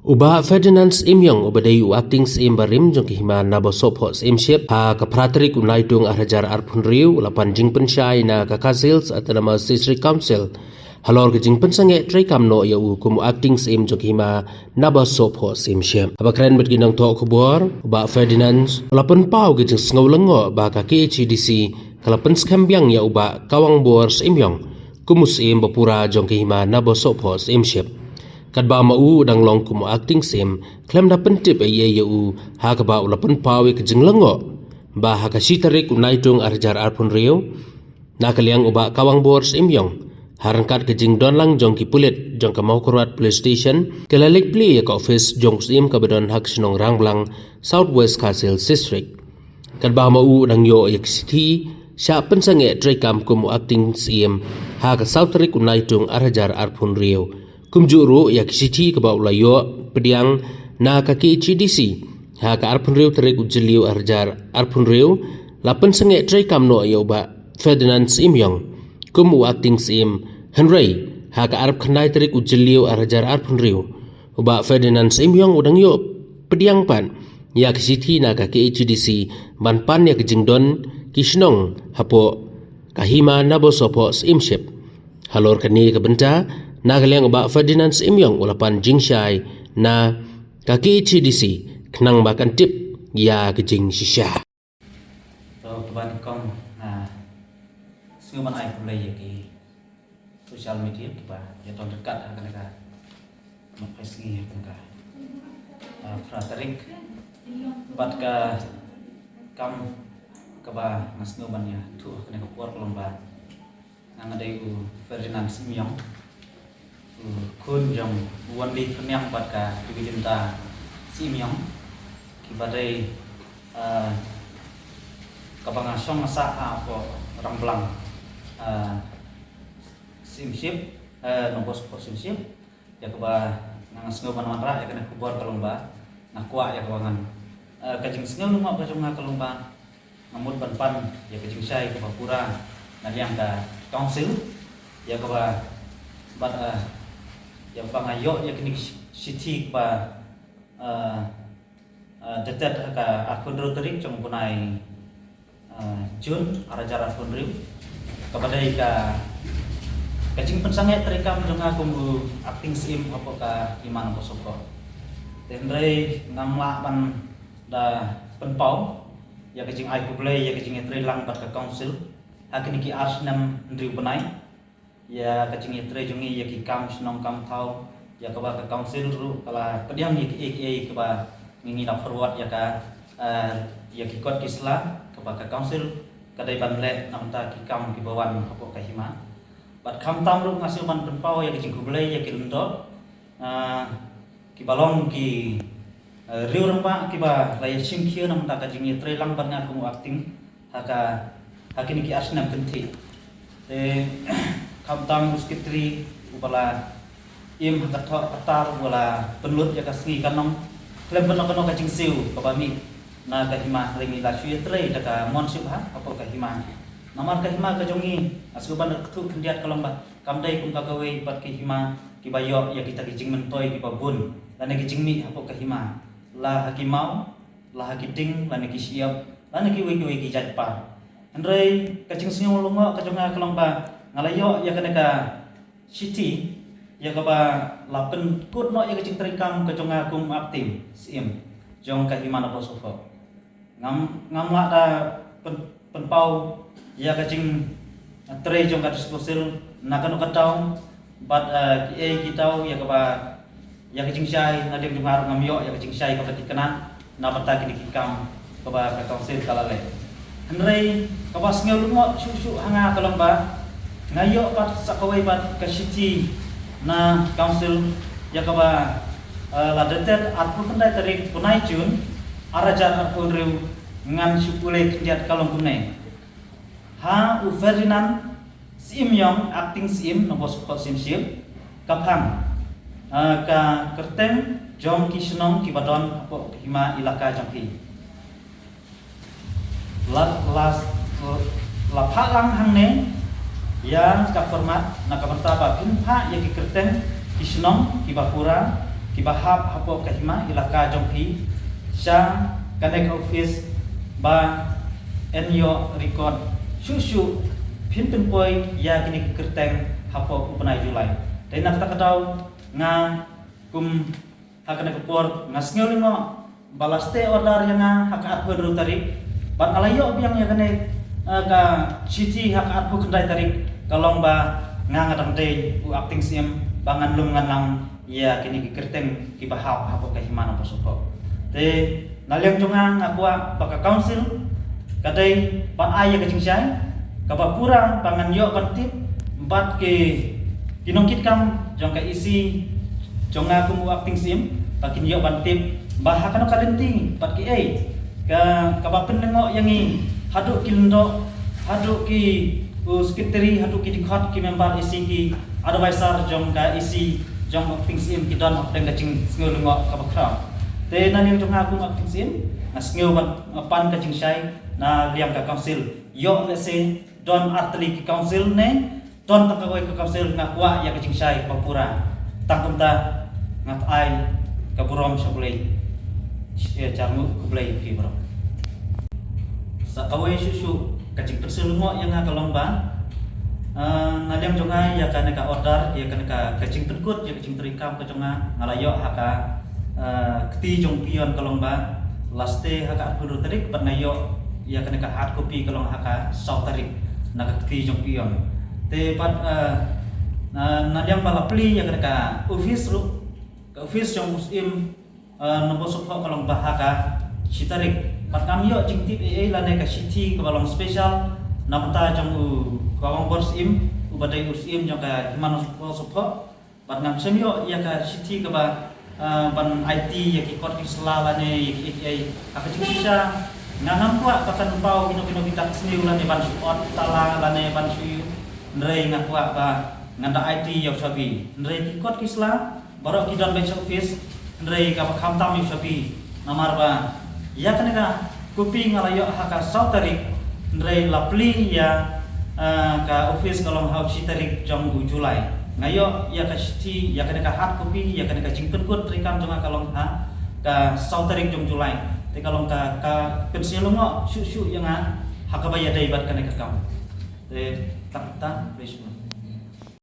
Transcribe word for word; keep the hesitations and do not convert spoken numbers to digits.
U Bah Ferdinand Syiemiong, uba dei u Acting Syiem barim jong ka Hima Nabosohphoh Syiemship, ha ka phra tarik u Naitung ar hajar arphew hynriew, u la pan jingpynshai na ka Khasi Hills Autonomous District Council, halor ka jingpynsangeh treikam noh ïa u kum u Acting Syiem jong ka Hima Nabosohphoh Syiemship. Haba kren bad ki nongthoh khubor, u Bah Ferdinand u la pynpaw ka jingsngew lyngngoh ba ka K H A D C ka la pynskhem biang ïa u Bah Kawangbor Syiemiong kum u Syiem bapura jong ka Hima Nabosohphoh Syiemship. Katba ma u u dang long kum u Acting Syiem, khlem da pyntip ei ei ïa u, ha kaba u la pynpaw ïa ka jinglyngngoh ba ha ka shi tarik u Naitung ar hajar arphew hynriew, na ka liang u Bah Kawangbor Syiemiong, ha ryngkat ka jingdon lang jong ki pulit jong ka Mawkyrwat Police Station, ki la leit plie ïa ka ophis jong u Syiem kaba don ha ka shnong Rangblang, South West Khasi Hills District. Katba ma u u dang ïoh ïa ka shithi shah pynsangeh treikam kum u Acting Syiem ha ka saw tarik u Naitung ar hajar arphew hynriew. Kumjuh ruh ïa ka shithi kaba u la ïoh pdiang na ka K H A D C ha ka arphew hynriew tarik u Jylliew ar hajar arphew hynriew, la pynsangeh treikam noh ïa u Bah Ferdinand Syiemiong kum u Acting Syiem, hynrei ha ka arphew khyndai tarik u Jylliew ar hajar arphew hynriew, u Bah Ferdinand Syiemiong u dang ïoh pdiang pat ïa ka shithi na ka K H A D C ban pan ïa ka jingdon ki shnong hapoh ka Hima Nabosohphoh Syiemship. Halor kane ka bynta, na ka liang u Bah Ferdinand Syiemiong u la pan jingshai na ka K H A D C khnang ba kan tip ïa ka jingshisha. To, kaba nyngkong, ah, sngewbha ban ai khublei ïa ki social media kiba ïa don ryngkat ha kane ka nongpynshai ha kane ka, ah, phra tarik. Bad ka kam kaba nga sngew ban ïathuh ha kane ka por ka long ba nga dei u Ferdinand Syiemiong, u khun jong u Wanli Phyrniang bad ka Dewi Linda Syiemiong, kiba dei, ah, kaba nga shong nga sah hapoh Rangblang, ah, Syiemship, ah, Nabosohphoh Syiemship. Ïa kaba nga sngew ban wanrah ïa kane ka khubor ka long ba nga kwah ïa kaba ngan, ah, ka jingsngew lyngngoh ka jong nga ka long ba nga mut ban pan ïa ka jingshai kaba pura na liang ka council, ïa kaba, bad, ah, ïa kaba nga ïoh ïa kine ki shi-, shithi kaba, ah, ah, dated ha ka arphew hynriew tarik jong u bnai, ah, June ar hajar arphew hynriew, kaba dei ka, ka jingpynsangeh treikam jong nga kum u Acting Syiem hapoh ka Hima Nabosohphoh. Te hynrei ngam lah ban da pynpaw ïa ka jingai khublei ïa ka jingïatreilang bad ka council ha kine ki ar snem hynriew bnai ïa ka jingïatrei jong ngi ïa ki kam shnong kam thaw, ïa kaba ka council ruh ka la pdiang ïa kiei kiei kaba ngi, ngi la forward ïa ka, eh, ïa ki kot ki sla kaba ka council ka dei ban leh na bynta ki kam kiba wan hapoh ka hima. Bad khamtam ruh nga sngew ban pynpaw ïa ka jingkhublei ïa ki lyngdoh, ah, kiba long ki, eh, riew rangbah kiba la ïa shim khia na bynta ka jingïatreilang bad nga kum u Acting ha ka, ha kine ki ar snem kynthih. Te khamtam u Secretary uba la im ha ka thoh ka tar uba la pynlut ïa ka sngi ka nong khlem pynlong kano ka jingsiew kaba mih na ka hima, hynrei ngi la shu ïatrei da ka mon shibha hapoh ka hima. Namar ka hima ka jong ngi, nga sngew ban kyntu khyndiat ka long ba kam dei kum ka kawei pat ki hima kiba ïoh ïa kita ki jingmyntoi kiba bun lane ki jingmih hapoh ka hima, la ha ki maw, la ha ki ding lane ki shyiap lane kiwei kiwei ki jait par. Hynrei ka jingsngew lyngngoh ka jong nga ka long ba nga la ïoh ïa kane ka shithi ïa kaba la pynkut noh ïa ka jingtreikam ka jong nga kum Acting Syiem jong ka hima Nabosohphoh. Ngam, ngam lah da pyn-, pynpaw ïa ka jingtrei jong ka District Council na kano ka daw bad, eh, kiei ki daw ïa kaba, ïa ka jingshai na ding jong nga ruh ngam ïoh ïa ka jingshai kaba thikna na bynta kine ki kam kaba ka council ka la leh. Hynrei kaba sngew lyngngoh shuh shuh ha nga ka long ba nga ïoh pat sa kawei pat ka shithi na council ïa kaba, eh, la dated arphew khyndai tarik bnai June ar hajar arphew hynriew. Ngan shu pule khyndiat, ka long kumne: Ha u Ferdinand Syiemiong, Acting Syiem Nabosohphoh Syiemship, ka phang, eh, ka kyrteng jong ki shnong kiba don hapoh ka hima elaka jong phi. La, la, la phah lang hangne ïa ka format na ka bynta ba phin phah ïa ki kyrteng ki shnong kiba pura, Kiba hap hapoh ka hima elaka jong phi sha kane ka office ba yn ïoh record shuh shuh phin pynpoi ïa kine ki kyrteng hapoh u bnai July. Te na kata ka daw nga kum ha kane ka por nga sngew lyngngoh ba la stay order ïa nga ha ka arphew hynriew tarik. Bad nga la ïoh biang ïa kane, eh, ka shithi ha ka arphew khyndai tarik, ka long ba nga nga dang dei u acting syiem ba ngan lum ngan lang ïa kine ki kyrteng kiba hap hapoh ka hima Nongpoh Sohphoh. Te na liang jong nga nga kwah ba ka council ka dei ban ai ïa ka jingshai kaba pura ba ngan ïoh ban tip bad ki, ki nongkitkam jong ka E C jong nga kum u acting syiem ba kin ïoh ban tip ba ha kano ka lynti bad kiei ka, kaba pynlyngngoh ïa ngi haduh ki lyngdoh, haduh ki, u secretary, haduh ki dkhot, ki member E C, ki advisor jong ka E C jong u acting syiem ki don hapdeng ka jingsngew lyngngoh kaba khraw. Te na liang jong nga kum u acting syiem nga sngew ban pan ka jingshai na liang ka council. Ïoh lehse don artylli ki council ne don tang kawei ka council, nga kwah ïa ka jingshai ba pura. Tang kumta nga ai ka burom sha U Blei. Ïa, jar ngut, khublei ïa phi baroh. Sa kawei shuh shuh ka jingpynsngew lyngngoh ïa nga ka long ba, ah, na liang jong nga ïa kane ka order, ïa kane ka, ka jingpynkut, ïa ka jingtrei kam ka jong nga, nga la ïoh ha ka, ah, kti jong peon ka long ba la stay ha ka arphew hynriew tarik bad nga ïoh ïa kane ka hard copy ka long ha ka saw tarik na ka kti jong peon. Te bad, ah, na, na liang ba la plie ïa kane ka office ruh, ka office jong u syiem, eh, Nongpoh Sohphoh ka long ba ha ka shi tarik. Bad ngam ïoh jingtip ei ei lane ka shithi kaba long special na bynta jong u Kong Bor Syiem uba dei u syiem jong ka hima Nongpoh Sohphoh. Bad ngam shym ïoh ïa ka shithi kaba, eh, ban aiti ïa ki kot ki sla lane ïa ki ei ei. Ha ka jingshisha nga ngam kwah ba kan paw kino kino ki dak sniew lane ban shu ot tala lane ban shu ïoh. Hynrei nga kwah ba ngan da aiti ïa u shabi. Hynrei ki kot ki sla baroh ki don beit sha office, hynrei kaba kham tam ïa u shabi. Namar ba ïa kane ka kopi nga la ïoh ha ka saw tarik, hynrei la plie ïa, ah, ka office ka long ha u shi tarik jong u July. Nga ïoh ïa ka shithi, ïa kane ka hard copy, ïa kane ka jingpynkut treikam jong nga ka long ha ka saw tarik jong u July. Te ka long ka, ka pynsngew lyngngoh shuh shuh ïa nga ha kaba ïadei bad kane ka kam. Te tang ta, please.